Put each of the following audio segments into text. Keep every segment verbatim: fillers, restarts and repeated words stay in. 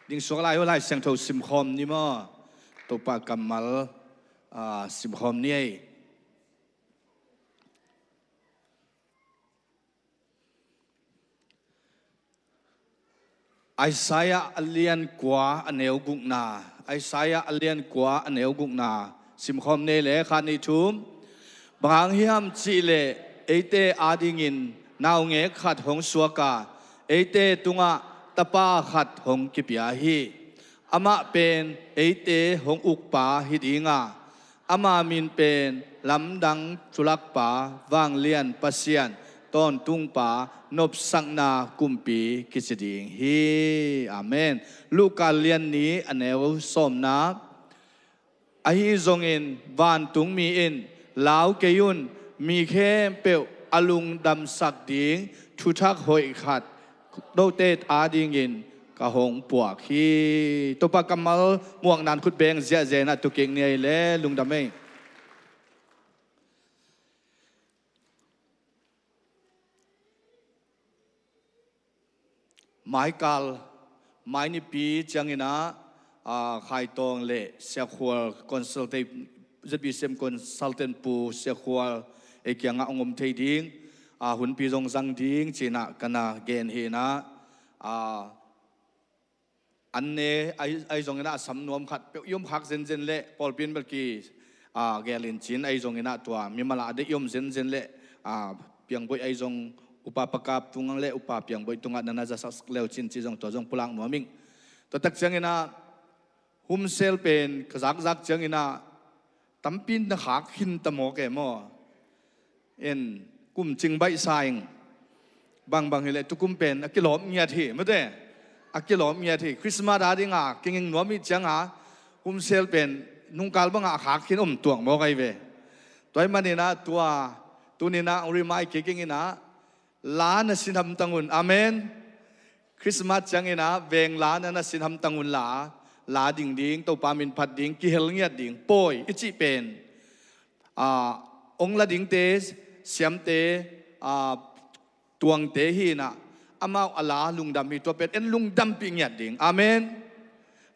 Ding suak lai uh, Lai Siangtho simkhawm ni maw? Topa kammal, ah, simkhawm ni ei. Isaiah a lian kua a neu gukna, Isaiah a lian kua a neu gukna simkhawm ni ei le, khat, nih, thum. Bang hang hiam cihleh eite adingin naungek khat hong suak a, eite tungah tapa khat hong kipia hi. Amah pen eite hong ukpa hi ding a, ama min pen Lamdang Thulakpa, Vanglian Pasian, Tawntungpa, Nopsakna Kumpi kici ding hi. Amen. Luka lian nih a neu sawmna. Ahi zongin vantungmi in lau kei un, mi khempeuh a lungdamsak ding thuthak hoih khat note adingin ka hong puak hi. Topa kammal muakna in khut beng ziahziah in a tu kik ni ei le, lungdam ei. Maikal, mai nipi ciangin ah, ah, Khaitawng le Siakhual consulta-, Z B C M consultant Pu Siakhual ei kiangah hong om thei ding, ah, hunpi zong zang ding ci-in ah ka na gen hi in ah, ah, an ne, ahi, ahi zongin ah a sam nuam khat peuh i om khak zenzen leh pawlpi in bel ki, ah, gel in ci-in, ahi zongin ah tua mimal ah a deih i om zenzen leh, ah, piangboih ahi zong upa pakap tung leh upa piangboih tungah na na zasak le uh cin ci zong tua zong pulak nuam ing. Tua tak ciangin ah humsel pen ka zakzak ciangin ah tampi na khak khin ta mawk e maw? En, kum cing baihsa ing. Bangbang hileh tukum pen a kilawm ngiat hi, mate. A kilawm ngiat hi. Christmas a ding a kinging nuam i ciang a, humsel pen nungkal bangah a khak khin om tuak mawk ahi ve. Tua ahih manin ah tua, tuni in ah hong remind kik ing in ah, la na sin hamtang un. Amen. Christmas ciangin ah veng la na na sin hamtang un la, la ding ding, Topa min phat ding, kihel ngiat ding, pawi i cih pen, ah, ong la dingte, siamte, ah, tuangte hi in ah, amau a la lungdam hi, tua pen en lungdampih ngiat ding. Amen.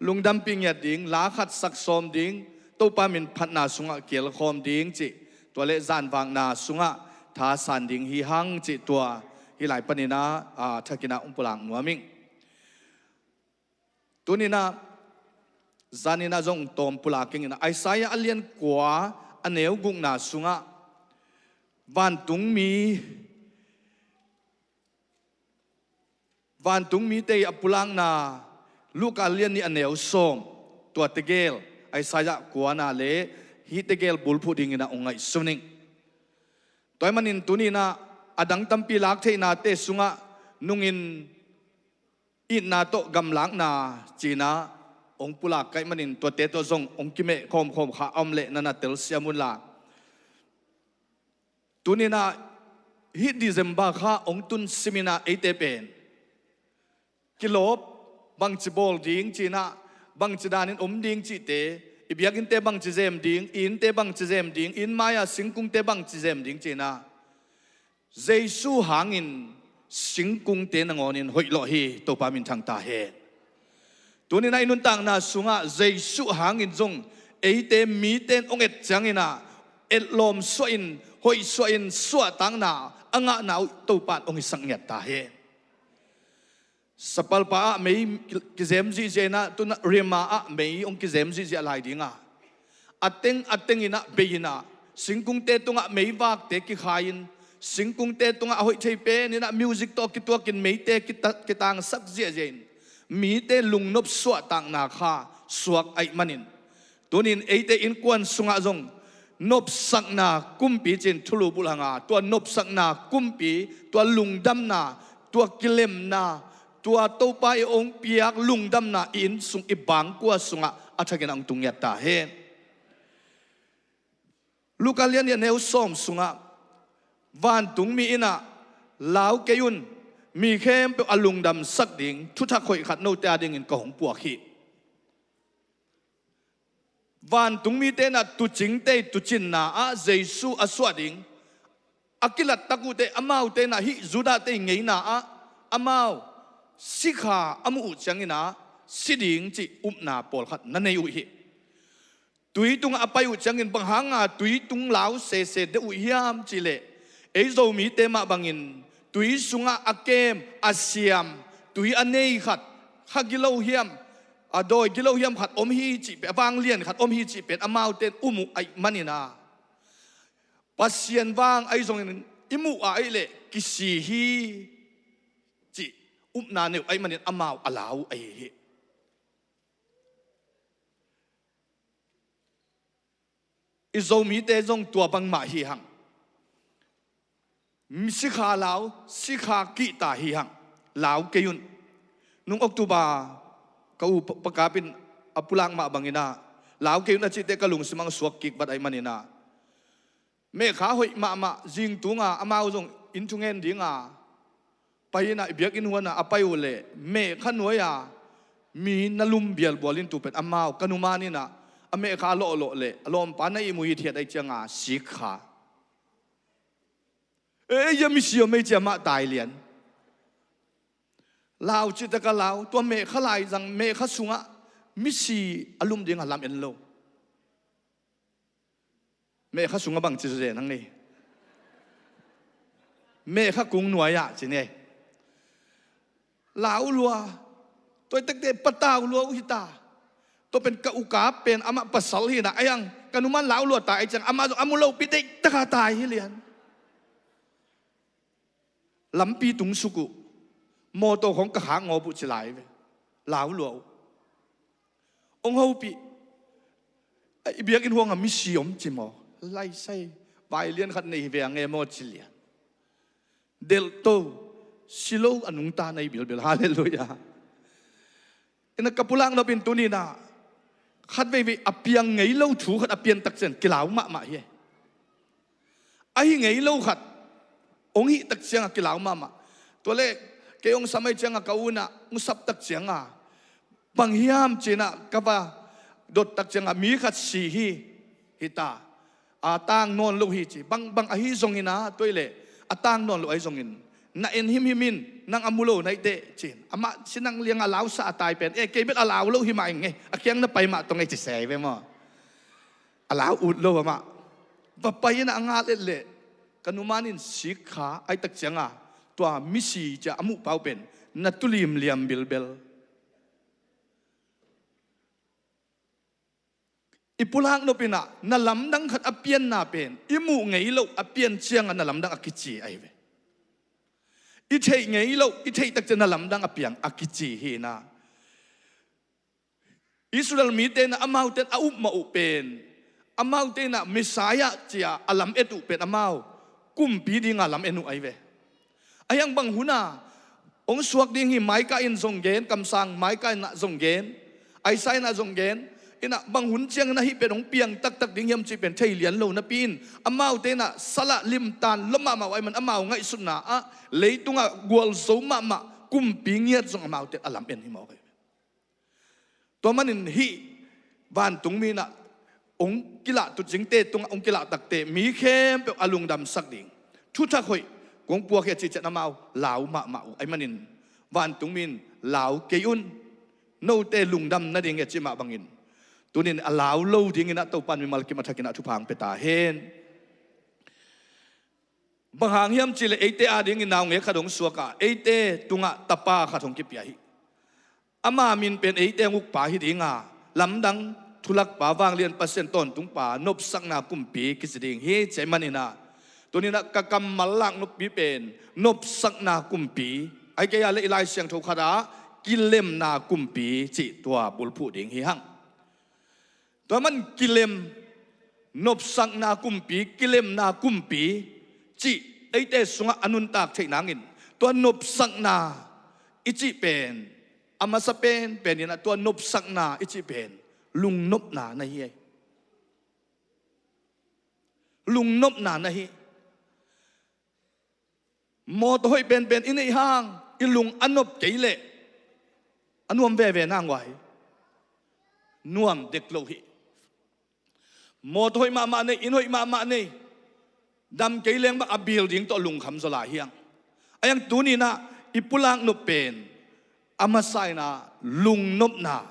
Lungdampih ngiat ding, la khat sak sawm ding, Topa min phatna sungah kielkhawm ding cih, tua leh zanvakna sungah thasan ding hi hang cih tua hih lai panin ah, ah, thakin ah hong pulak nuam ing. Tuni in ah, zanin ah zong tawm pulak ing in ah, Isaiah a lian kua a neu gukna sungah vantungmi, vantungmite a pulakna, Luka lian nih a neu sawm, tua tegel, Isaiah kuana le hih tegel bulphuh dingin ah hong ngaihsun ing. Tua ahih manin tuni in ah a dang tampi lak theihnate sungah nungin itna tawh gamlakna ci-in ah hong pulak ka hih manin tuate tawh zong hong kimeh khawmkhawm kha a om leh na na telsiam un la. Tuni in ah hih December kha hong tun simin ah eite pen kilawp, bangci bawl ding ci-in ah, bangci danin om ding cihte, i biakinnte bangci zem ding, i innte bangci zem ding, i inn mai-a singkungte bangci zem ding ci-in ah, Jesu hangin singkungte nangawnin hoih lawh hi. Topa min thang ta hen. Tuni in ah i nuntakna sungah Jesu hangin zong eite mite in hong et ciangin ah etlawm suahin, hoih suahin, suahtakna a ngahna uh Topa in hong hisak ngiat ta hen. Sapalpa ah mei ki-, kizem zihziah in ah, tu-in ah Rema ah mei hong kizem zihziah lai ding a, a teng a tengin ah bei in ah, singkungte tungah meivakte kikhai-in, singkungte tungah a hoih thei penin ah music tawh kituakin meite kita-, kitangsak ziahziah in, mite lungnop suahtakna kha suak ahih manin, tuni in eite innkuan sungah zong nopsakna kumpi ci-in thulu bulh hang a, tua nopsakna kumpi, tua lungdamna, tua kilemna, tua Topa in hong piak lungdamna i inn sung, i bangkua sungah a thakin ah hong tung ngiat ta hen. Luka lian nih a neu sawm sungah vantungmi in ah lau kei un, mi khempeuh a lungdamsak ding thuthak hoih khat note adingin ka hong puak hi. Vantungmite in ah tuucingte tuucinna ah Jesu a suah ding a kilattak uh teh, amaute in ah hih Judahte ngeina ah amau sikha a muh uh ciangin ah si ding cih upna pawlkhat na nei uh hi. Tui tungah a pai uh ciangin bang hanga tui tung lau sese deuh uh hiam cihleh, ei Zomite mah bangin tui sungah a kem, a siam, tui a nei khat, kha gilo hiam, a dawi gilo hiam khat om hi cih pen, a vanglian khat om hi cih pen amaute in um uh ahih manin a, Pasian vang ahi zongin i muh a ahih leh kisi hi cih upna nei uh ahih manin amau a lau uh ahi hi. I Zomite zong tua bangmah hi hang. Sikha lau, sikha kihta hi hang. Lau kei un. Nung October ka u Pa-, Pa Kap in a pulak mah bangin a, lau kei un a cihte ka lungsim ah suak kik vat ahih manin a, mehkha hoih mahmah, zingtung a amau zong inn thungen ding a pai in a, i biakinn huan ah a pai uh leh mehkha nuai a mi na lum bialbual in tu pen amau ka numan in a, a mehkha lawhlawh leh a lawmpa na ihmu hithiat ahih ciang a sik kha. Ei, a misi om ei ci a mah tai lian. Lau cihtak a lau, tua mehkha laizang, mehkha sungah misi a lum ding a lam en lo. Mehkha sungah bangci zaw zen hang ni. Mehkha kung nuai ah ci ni. Lau lua. Tua tektek patau lua uh hi ta. Tua pen ka u Kap pen amah pasal hi na, a iang ka numan lau lua ta ahih ciang amah zong a mu lopi deihtak a tai hi lian. Lampi tung suk uh. Mawtaw khawng ka khak ngawp uh ci lai ve. Lau lua uh. Hong hopih. I biakinn huang ah misi om ci maw? Laisai. Vai lian khat nei hi ve a nge maw ci lian. Delhto. Si lo a nungta nei bilbil. Halleluiah. Ina ka pulak nop in tuni in a, khat veivei a piang ngei lo thu khat a piantak ciang kilau mahmah hi. Ahi ngei lo khat hong hihtak ciang a kilau mahmah. Tua leh kei hong sam ahih ciang a ka u in a hong saptak ciang a, bang hiam ci in a ka va dottak ciang a mi khat si hi, hi ta. A tang nawn lo hi ci. Bang, bang ahi zongin a, tua ahih leh a tang nawn lo ahi zongin na en himhim in, nang a mu lo na hih teh ci in. Amah si nang liang a lausa a tai pen, e, kei bel a lau lo hi mah ing e, a kiang na pai mah tong e ci se hi ve maw. A lau ut lo amah. Va pai in a ngal et leh ka numan in sik kha ahih tak ciang a, tua misi ci a a muh pa uh pen na tulim liam bilbel. I pulak nop in a na lamdang khat a pianna pen i muh ngei loh a pian ciang a na lamdang a kici ahi ve. I theih ngei loh, i theih tak ciang na lamdang a piang a kici hi in a. Israel mite in a amaute in a upmawh uh pen, amaute in a Messiah ci a a lam et uh pen amau kumpi ding a lam en uh ahi ve. A hiang bang hun a hong suak ding hi, Micah in zong gen, kamsang Micah in a zong gen, Isaiah in a zong gen, in a bang hun ciang in a hih pen hong piang taktak ding hiam cih pen thei lian lo napi in, amaute in a sal ah limtan lua mahmah uh ahih man amau ngaihsutna ah leitung ah gualzo mahmah kumpi ngiat zong amaute a lam en hi mawk ahi ve. Tua manin hih vantungmi in a hong kilah tuucingte tungah hong kilah takte mi khempeuh a lungdamsak ding thuthak hoih kong puak hi a cih ciang amau lau mahmah uh ahih manin vantungmi in lau kei un, note lungdam nading hi a cih mah bangin tuni in a lau lo ding in a Topa in mimal kim a thak in a thupha hong pia ta hen. Bang hang hiam cih leh eite adingin naungek khat hong suak a, eite tungah tapa khat hong kipia hi. Ama min pen eite hong ukpa hi ding a, lamdang thulakpa, vanglian Pasian tawntungpa, nopsakna kumpi kici ding hi ci ahih manin a, tuni in a ka kammal lak noppi pen nopsakna kumpi, ahih kei a leh i Lai Siangtho khat ah kilemna kumpi cih tua bulphuh ding hi hang. Tua man kilem, nopsakna kumpi, kilemna kumpi cih eite sungah a nuntak theih nangin, tua nopsakna i cih pen a masa penpen in a, tua nopsakna i cih pen lungnopna na hi. Lungnopna na hi. Mawtaw hoih penpen i neih hang i lung a nop kei leh a nuam veve nang uh a hi. Nuam dek lo hi. Mawtaw hoih mahmah nei, inn hoih mahmah nei, dam kei leng bang a building tawh lungkham zaw lai hi hang. A hiang tuni in a i pulak nop pen A masa in ah lungnopna,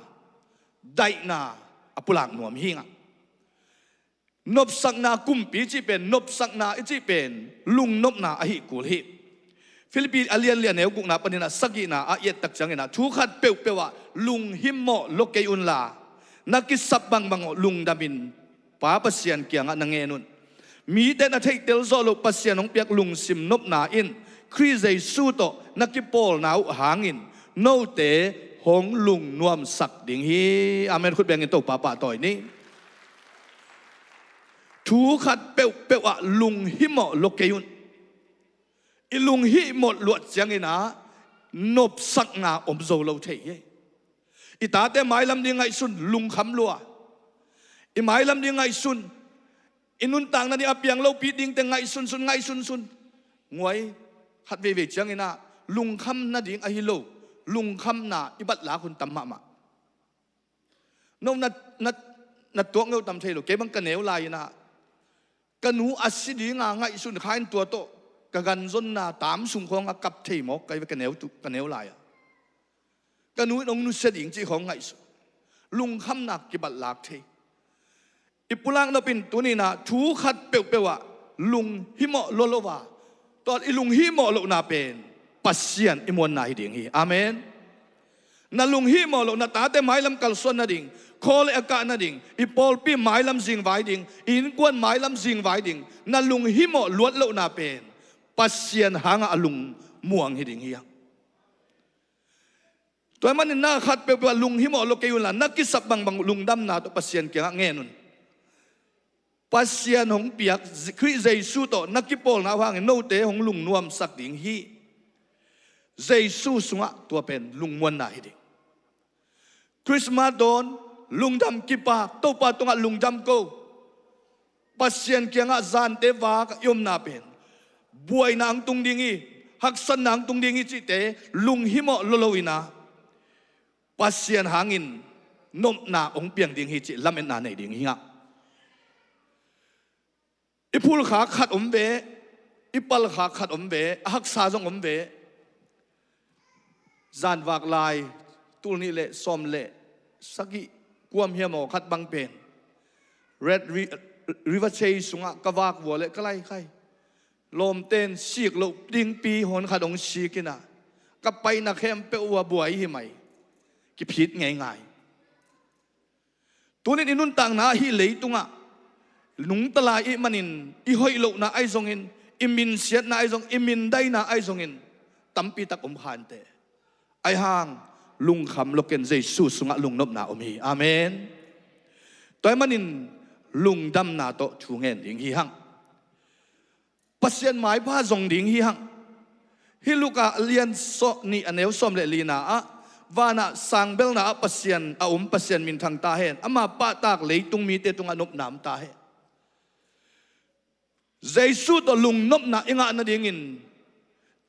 daihna a pulak nuam hi ing ah. Nopsakna kumpi cih pen, nopsakna i cih pen lungnopna ahi kul hi. Philippi a lian li a neu gukna panin ah sagihna ah i et tak ciangin ah thu khat peuhpeuh ah lunghimawh lo kei unla, na kisap bangbang uh lungdamin Pa Pasian kiangah na ngen un. Mite na theihtel zawh loh Pasian hong piak lungsim nopna in Khrih Jesu tawh na kipawlna uh hangin note hong lungnuamsak ding hi. Amen. Khut bengin Topa pahtawi ni. Thu khat peuhpeuh ah lunghimawh lo kei un. I lunghimawh luat ciangin ah nopsakna om zo lo thei hi. I tate mailam ding ngaihsun, lungkham lua. I mailam ding ngaihsun, i nuntakna ding a piang lopi dingte ngaihsunsun, ngaihsunsun. Nguai, khat veivei ciangin ah lungkham nading ahi lo, lungkhamna i batlak hun tam mahmah. No na, na, na tuak ngeuh tam thei lo. Kei bang ka neu lai-in ah ka nu a si dinga ngaihsun kha in tua tawh ka ganzonna tam sung khawng a kap thei mawk ka hi ve, ka neu tu, ka neu lai-ah. Ka nu in hong nusia ding cih khawng ngaihsun. Lungkhamna kibatlak thei. I pulak nop in tuni-in ah thu khat peuhpeuh ah lunghimawh lua lo a, tua i lunghimawh lohna pen Pasian i muanna hi ding hi. Amen. Na lunghimawh loh, na tate mailam kalsuan nading, khaw le a kah nading, i pawlpi mailam zingvai ding, i innkuan mailam zingvai ding, na lunghimawh luat lohna pen Pasian hangah a lungmuang hi ding hi hang. Tua ahih manin na khat peuhpeuh ah lunghimawh lo kei unla, na kisap bangbang lungdamna tawh Pasian kiangah ngen un. Pasian hong piak Khrih Jesu tawh na kipawlna uh hangin note hong lungnuamsak ding hi. Jesu sungah tua pen lungmuanna hi ding. Christmas dawn, lungdam kipak, Topa tungah lungdam ko. Pasian kiangah zante vak i omna pen, buaina hong tung ding hi, haksatna hong tung ding hi cihte lunghimawh lua lo-in ah, Pasian hangin nopna hong piang ding hi cih lametna nei ding hi hang. I phulkhak khat om ve, i palkhak khat om ve, a haksa zong om ve. Zanvak lai, tul nih le sawm le sagih kuam hiam aw khat bang pen Red Ri-, River Chase sungah ka vak vua le ka lai khai. Lawmten sik loh dingpi hon khat hong sik in ah, ka paina khempeuh uh a buai hi mai. Kiphit ngeingai. Tunin i nuntakna ah hih leitungah nungta lai i hih manin i hoih lohna ahi zongin, i minsiatna ahi zong, i mindaina ahi zongin tampi tak om kha inteh. Ahi hang lungkham lo ken, Jesu sungah lungnopna om hi. Amen. Tua ahih manin lungdamna tawh thu ngen ding hi hang. Pasian maipha zong ding hi hang. Hih Luka a lian sawm nih a neu sawm le lina ah, vanah sangbelna ah Pasian a om Pasian minthang ta hen, ama pahtak leitung mite tungah nopna om ta hen. Jesu tawh lungnopna i ngah nadingin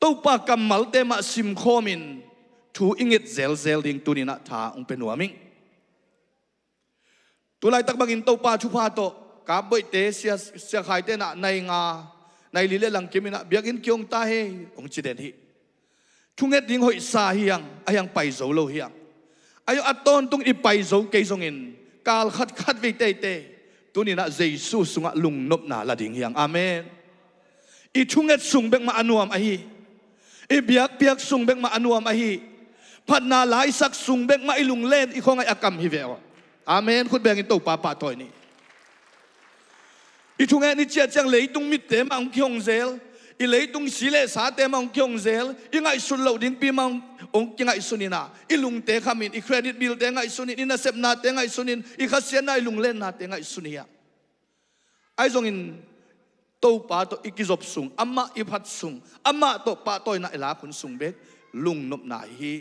Topa kammalte mah simkhawmin thu i nget zelzel ding tuni-in ah tha hong pia nuam ing. Tulaitak bangin Topa thupha tawh kapboihte, sia, siakhaite in ah nai nga, nai li le langkim in ah biakinn kihong ta hei hong ci den hi. Thunget ding hoihsa hi hang, ahi hang pai zo lo hi hang. Ahi hang a tawntung i pai zo kei zongin kal khat khat vei teitei tuni-in ah Jesu sungah lungnopna la ding hi hang. Amen. I thunget sung bek mah a nuam ahi. I biakpiak sung bek mah a nuam ahi. Phatna laisak sung bek mah i lunglen i khuangaih a kam hi ve aw. Amen. Khut bengin Topa pahtawi ni. I thunget i ciah ciang leitung mitte mah hong kihong zel, i leitung si le sate mah hong kihong zel, i ngaihsut loh dingpi mah hong, hong kingaihsun in ah, i lungte khamin, i credit bill-te ngaihsun in, i nasepnate ngaihsun in, i khasiatna, i lunglennate ngaihsun hi hang. Ahi zongin Topa tawh i kizop sung, amah i phat sung, amah tawh pahtawina i lak hun sung bek lungnopna hi hi.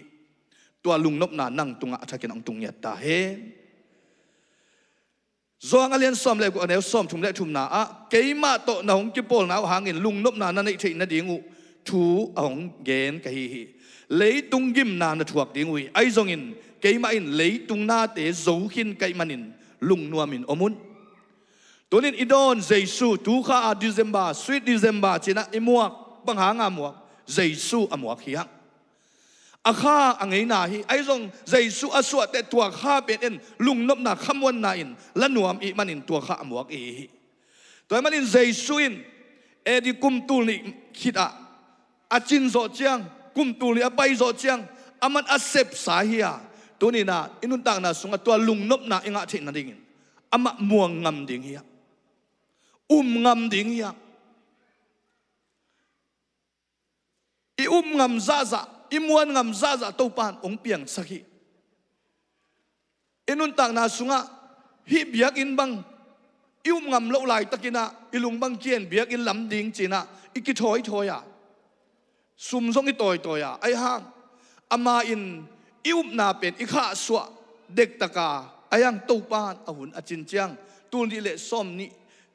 Tua lungnopna nang tungah a thakin hong tung ngiat ta hen. Johan a lian sawm le guk a neu sawm thum le thumna ah, keimah tawh na hong kipawlna uh hangin lungnopna na neih theih nading uh thu a hong gen ka hi hi. Leitung gimna na thuak ding uh hi. Ahi zongin keimah in leitung nate zo khin ka hih manin lungnuamin om un. Tunin i dawn Jesu, tukha a December, Sweet December ci-in ah i muak, bang hanga muak? Jesu a muak hi hang. a kha a ngeina hi. Ahi zong Jesu a suahte tua kha pen en lungnopna khamuanna in la nuam i hih manin tua kha a muak i hi hi. Tua hih manin Jesu in A D kum tul nih khitah a cin zawh ciang, kum tul nih a pai zawh ciang, aman a sepsa hi a, tuni-in ah i nuntakna sungah tua lungnopna i ngah theih nadingin amah muang ngam ding hi hang. Um ngam ding hi hang. I um ngam zahzah, i muan ngam zahzah Topa'n hong piangsak hi. I nuntakna sungah hih biakinn bang i um ngam loh laitakin ah i lung bang kian biakinn lam ding ci-in ah i kithawithawi a, sum zong i tawitawi a, ahi hang amah in i upna pen i khahsuah dektak a, ahi hang Topa'n a hun a cin ciang tul nih le sawm nih,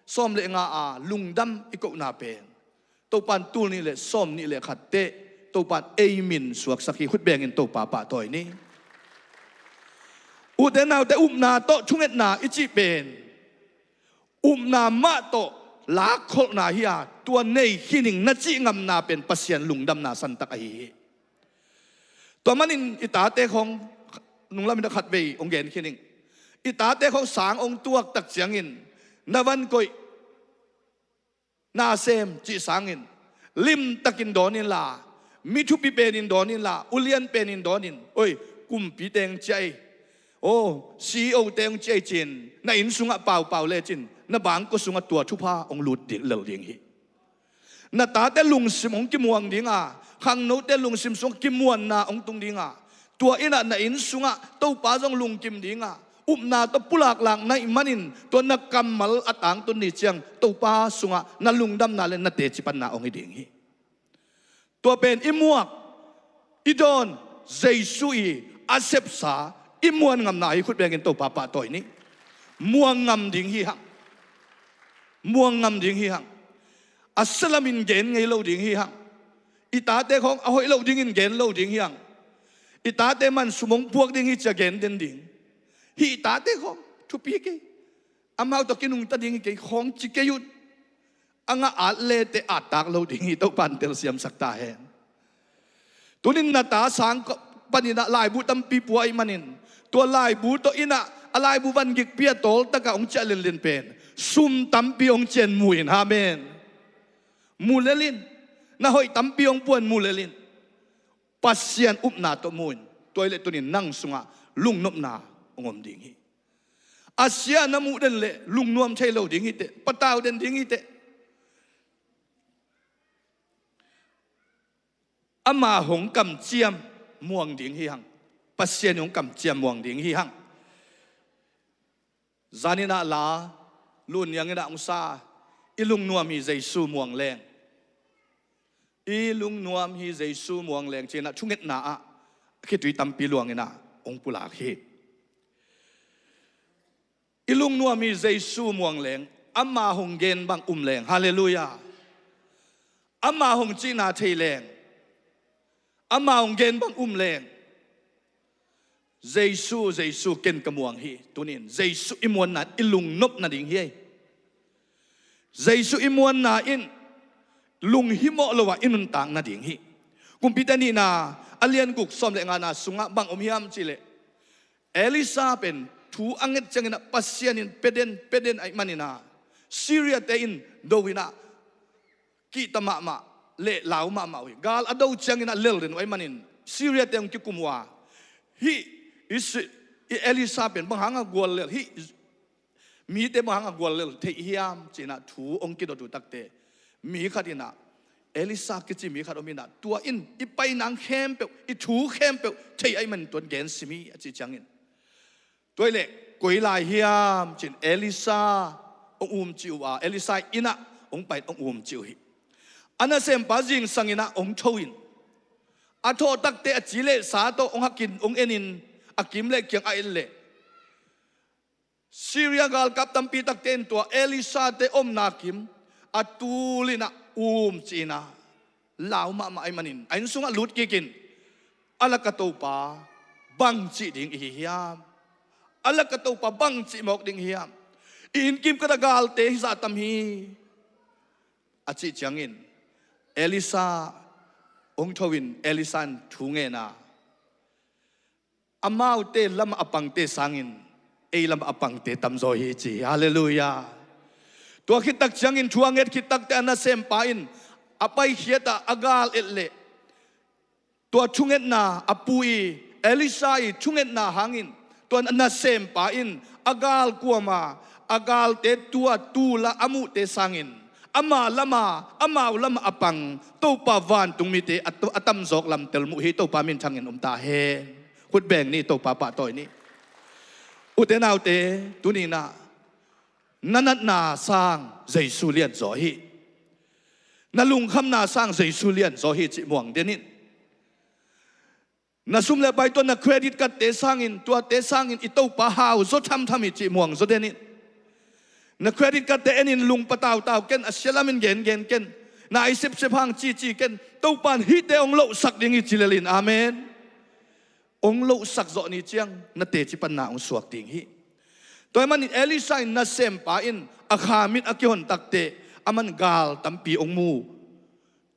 sawm le nga a lungdam i kohna pen Topa'n tul nih le sawm nih le khat teh Topa'n ei min suaksak hi. Khut bengin Topa pahtawi ni. Ute naute, upna tawh thungetna i cih pen upna mah tawh lakkholhna hi a, tua nei khin ing na cih ngamna pen Pasian lungdamna santak ahi hi. Tua manin i tate khawng, nunglam in ah khatvei hong gen khin ing. I tate khawng sang hong tuak tak ciangin na van koih, na sem cih sangin limtakin dawn inla, mi thupi penin dawn inla, ulian penin dawn in, oi, kumpite hong ciah ei, aw, C E O te hong ciah ei ci-in na inn sungah paupau lecin na bangkua sungah tua thupha hong lut ding, lel ding hi. Na tate lungsim hong kimuang ding a, khangnote lungsim sungah kimuanna hong tung ding a, tua in ah na inn sungah Topa zong lungkim ding a, upna tawh pulak lak na hih manin tua na kammal a tangtun ni ciang Topa sungah na lungdamna le na teci panna hong hi ding hi. Tua pen i muak, i dawn, Jesu i a sepsa i muan ngamna hi. Khut bengin Topa pahtawi ni. Muang ngam ding hi hang. Muang ngam ding hi hang. A sia lamin gen ngei lo ding hi hang. I tate khawng a hoih lo dingin gen lo ding hi hang. I tate man sum hong puak ding hi ci-a gen den ding. Hih i tate khawng thupi kei, amau tawh kinungta ding hi kei khawng ci kei un. A ngah at le teh at tak lo ding hi. Topa'n telsiamsak ta hen. Tunin na ta sang panin ah laibu tampi pua ahih manin, tua laibu tawh in ah a laibu van gikpi a tawltak ah hong ciah lenlen pen sum tampi hong cian mu in. Amen. Mu lel in. Na hoih tampi hong puan mu lel in. Pasian upna tawh mu in. Tua hi leh tunin nang sungah lungnopna hong om ding hi. A sia na muh den leh lungnuam thei lo ding hi teh, patau den ding hi teh. Ama hong kamciam muang ding hi hang. Pasian hong kamciam muang ding hi hang. Zanin ah la Lun Niang in ah hong sa, i lungnuam hi Jesu muang leng. I lungnuam hi Jesu muang leng ci-in ah thungetna ah khitui tampi luang in ah hong pulak hi. I lungnuam hi Jesu muang leng, ama hong gen bang um leng. Halleluiah. Ama hong cihna thei leng, ama hong gen bang um leng, Jesu, Jesu, ken ka muang hi. Tunin Jesu i muanna i lungnop nading hi. Jesu i muanna in lunghimawh lo-ah i nuntak nading hi. Kumpite nihna a lian guk sawm le ngana sungah bang om hiam cihleh, Elisha pen thu a nget ciangin ah Pasian in pia den, pia den ahih manin ah, Syria-te in do in ah kihta mahmah le lau mahmah uh hi. Gal a do ciangin ah lel den uh ahih manin Syria-te hong kikum uh a, hih i si-, i Elisha pen bang hangah guallel, hih mite bang hangah guallel thei hiam ci-in ah thu hong kidot uh takteh, mi khat in ah, Elisha kici mi khat om in ah, tua in i pai nang khempeuh, i thu khempeuh thei ahih manin tua in gen sim hi, a cih ciangin, tua hi leh koi lai hiam ci-in Elisha hong umcih uh a, Elisha inn ah hong pai in hong umcih uh hi. A nasempa zingsang in ah hong tho in, a thawh takteh a ci le sa tawh hong hakin hong en in, a kim le kiang a et leh, Syria galkap tampi takte in tua Elisha-te omna kim a tul in ah um ci-in ah lau mahmah ahih manin a inn sungah lut kik in, a lak a Topa bangcih ding i hi hiam? A lak a Topa bangcih mawk ding i hi hiam? I inn kim khat ah galte hizah tam hi, a cih ciangin Elisha hong tho in Elisha in thu ngen a, amaute lamah a pangte sangin ei lamah a pangte tamzaw hi ci hi. Halleluiah. Tua khittak ciangin thu a nget khittakte a nasempa in a paikhiat ah a gal et leh tua thungetna a pu i Elisha i thungetna hangin tua nasempa in a gal kuama a galte tua tul ah a muhte sangin ama lama amau lama a pang Topa vantungmite a, a tamzawk lamtel muh hi. Topa minthangin um ta hen. Khut beng ni, Topa pahtawi ni. Ute naute, tuninah na natna sang Jesu lianzaw hi. Na lungkhamna sang Jesu lianzaw hi cih muang den in. Na sum le pai tua na credit cardte sangin tuate sangin i Topa hau zaw thamtham hi cih muang zaw den in. Na credit cardte enin lungpa tautau ken, a sialamin gengen ken, na ai sepsep hang cici ken, Topan hihte hong lohsak ding hi ci lel in. Amen. Hong lohsak zawh ni ciang na teci panna hong suak ding hi. Tua ahih manin Elisha in nasempa in a kha mit a kihon takteh aman gal tampi hong mu.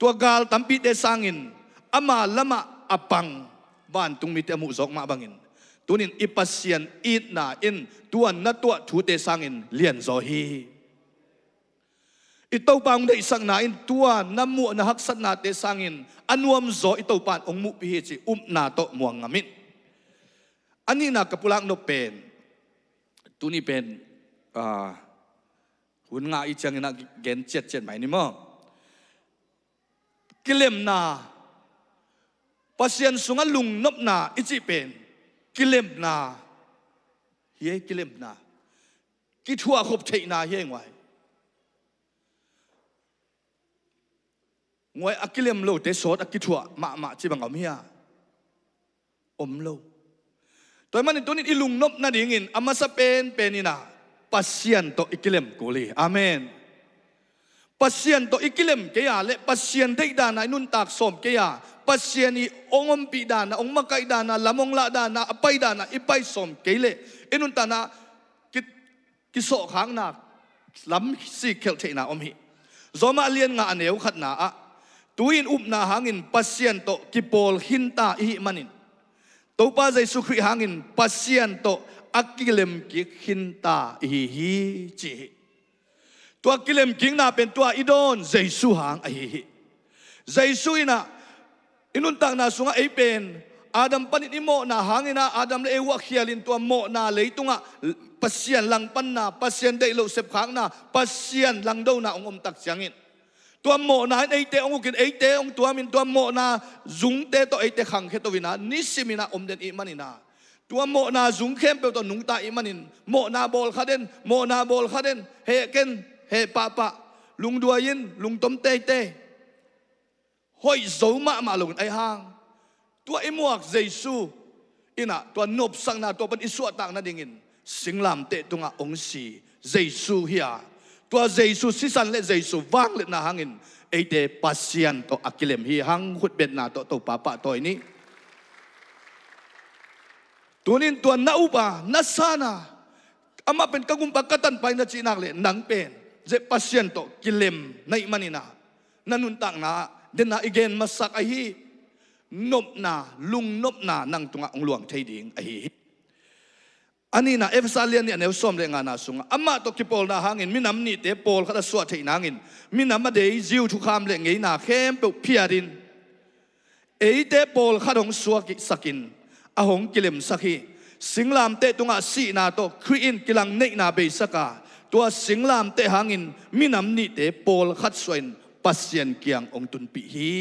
Tua gal tampite sangin ama lamah a pang vantungmite a muhzawk mah bangin tunin i Pasian itna in tua na tuah thute sangin lianzaw hi. I Topa hong deihsakna in tua na muh na haksatnate sangin a nuamzaw i Topa in hong muhpih hi cih upna tawh muang ngam in. A nihna ka pulak nop pen tuni pen, ah, hun nga i ciangin ah gen ciatciat mai ni maw? Kilemna, Pasian sungah lungnopna i cih pen kilemna hi ei. Kilemna, kithuahkhop theihna hi ei. Nguai, nguai a kilem lote sawt a kithuah mahmah ci bang om hia? Om lo. Tua ahih manin tunin i lungnop nadingin a masa penpen inah Pasian tawh i kilem kul hi. Amen. Pasian tawh i kilem kei a le Pasian deih dana i nuntak sawm kei a, Pasian i hong ompih dana, hong makaih dana, lam hong lah dana, a pai dana i pai sawm kei le i nuntakna ki kisawhkhakna lam sikkhelh theihna om hi. Rom a lian nga a neu khatna ah tu-in upna hangin Pasian tawh kipawl khinta i hih manin Topa Jesu Khrih hangin Pasian tawh a kilemkik khinta i hi hi ci hi. Tua kilemkikna pen tua i dawn Jesu hang ahi hi. Jesu inah i nuntakna sungah ei pen Adam panin i mawhna hangin ah Adam le Eva khialin tua mawhna leitungah Pasian langpanna, Pasian deih loh sepkhakna, Pasian langdona hong omtak ciangin tua mawhna in eite hong ukin eite hong tuamin tua mawhna zungte tawh eite khangkhia to inah nisimin ah om den i hih manin ah tua mawhna zung khempeuh tawh nungta i hih manin mawhna bawl kha den, mawhna bawl kha den, heh ken, heh pahpah, lungduai in, lungtom teitei. Hoih zo mahmah loin ahi hang tua i muak Jesu inah tua nopsakna tua pan i suahtak nadingin singlamteh tungah hong si Jesu hi a, tua Jesu sisan le Jesu vangliatna hangin eite Pasian tawh a kilem hi hang. Khutbetna tawh Topa pahtawi ni. Tunin tua na up a na san a amah pen ka gumpa ka tanpa hi na cih nak leh nang pen zeh Pasian tawh kilem na hih manin ah na nuntakna ah dena i gen masak ahi nopna, lungnopna nang tungah hong luang thei ding ahi hi. A nihna Efesa lian nih a neu sawm le ngana sungah amah tawh kipawlna hangin minam nihte pawlkhat a suah theih nangin minam a dei Jew thukham le ngeina khempeuh phiatin eite pawlkhat hong suaksakin a hong kilemsak hi. Singlamteh tungah sihna tawh Khrih in kilang neihna beisak a tua singlamteh hangin minam nihte pawlkhat suahin Pasian kiang hong tunpih hi.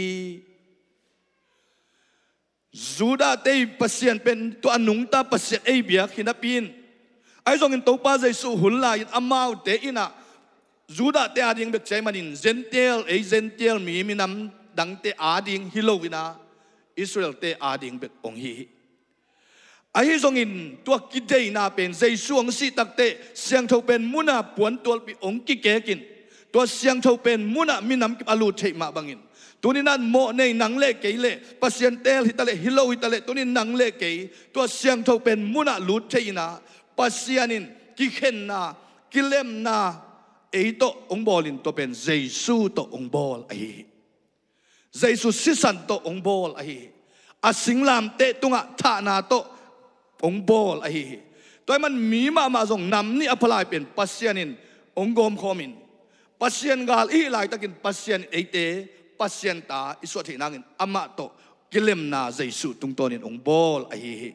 Judahte i Pasian pen tua a nungta Pasian ei biak hi napi in ahi zongin Topa Jesu hun lai-in amaute inah Judahte ading bek ci ahih manin Gentile, ei Gentile mi minam dangte ading hi lo inah Israelte ading bek hong hi hi. Ahi zongin tua kideina pen Jesu hong sih takteh siangtho pen munah puantualpi hong kikekin tua siangtho pen munah minam kip a lut theih mah bangin tuninah mawh nei nang le kei le Pasian teel hitaleh hi lo hitaleh tunin nang le kei tua siangtho pen munah lut thei inah Pasian in kikhenna, kilemna ei tawh hong bawlin tua pen Jesu tawh hong bawl ahi hi. Jesu sisan tawh hong bawl ahi hi. A singlamteh tungah thahna tawh hong bawl ahi hi. Tua ahih man mi mahmah zong nam nih a phalai pen Pasian in hong gawmkhawm in, Pasian gal i hih laitakin Pasian in eite Pasian ta i suah theih nangin amah tawh kilemna Jesuh tungtawnin hong bawl ahi hi.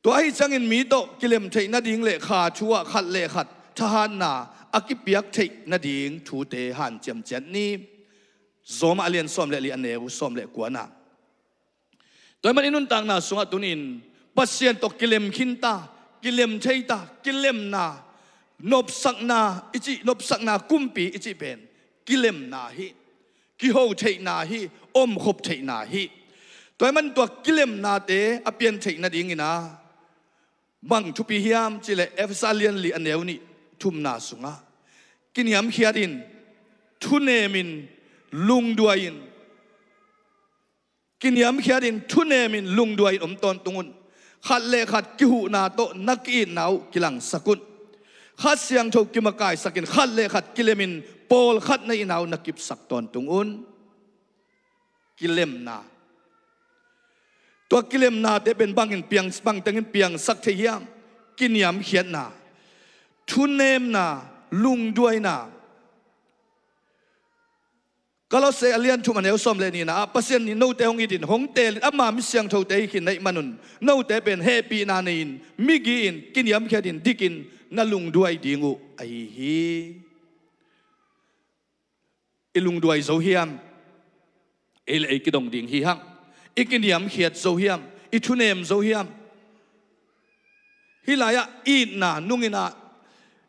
Tua ahi ciangin mi tawh kilem theih nading le kha thu ah khat le khat thahatna a kipiak theih nading thute hanciam ciat ni. Rom a lian sawm le li, a neu sawm le kuana. Tua ahih man i nuntakna sungah tunin Pasian tawh kilem khinta, kilem theita, kilemna, nopsakna i cih, nopsakna kumpi i cih pen kilemna hi. Kiho theihna hi, omkhop theihna hi. Tua ahih man tua kilemnate a pian theih nadingin a bang thupi hiam cihleh Efesa lian li, a neu nih, thumna sungah kiniamkhiat in, thunem in, lungduai in, kiniamkhiat in, thunem in, lungduai in om tawntung un. Khat le khat kihuhna tawh na ki-itna uh kilangsak un. Kha Siangtho kimakaisak in, khat le khat kilem in, pawlkhat na itna uh na kipsak tawntung un. Kilemna. Tua kilemnate pen bangin piang, bangtengin piangsak thei hiam? Kiniamkhiatna, thunemna, lungduaina. Kolose a lian thum, a neu sawm le nihna ah Pasian in note hong itin, hong teelin, ama mi siangthote hi khin na hih manun note pen hehpihna nei-in, migi-in, kiniamkhiatin, dikin na lungduai ding uh ahi hi. I lungduai zo hiam? Ei le ei kidong ding hi hang. I kiniamkhiat zo hiam? I thunem zo hiam? Hih lai-ah itna, nungin ah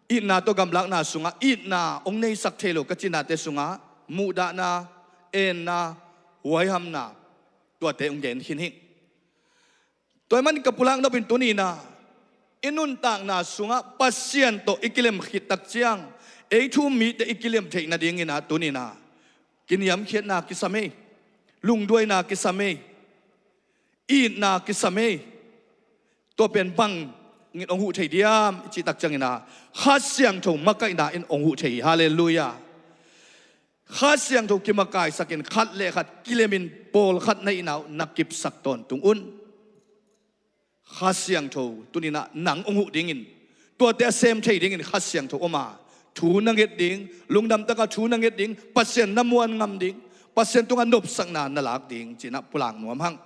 itna tawh gamlakna sungah itna hong neisak thei lo ka cinate sungah muhdahna, enna, huaihamna, tuate hong gen khin hi. Tua ahih man ka pulak nopin tuninah i nuntakna sungah Pasian tawh i kilem khit tak ciang ei thu um mite i kilem theih nadinginah tuninah kiniamkhiatna kisam ei, lungduaina kisam ei, itna kisam ei. Tua pen bangin hong huh thei diam i cih tak cianginah Kha Siangtho makaihna in hong huh thei hi. Halleluiah. Kha Siangtho kimakaisakin khat le khat kilemin pawlkhat na itna uh na kipsak tawntung un. Kha Siangtho tuninah nang hong huh dingin, tuate a sem thei dingin Kha Siangtho om a, thu na nget ding, lungdam taka thu na nget ding, Pasian na muan ngam ding, Pasian tungah nopsakna na lak ding cinah pulak nuam hang.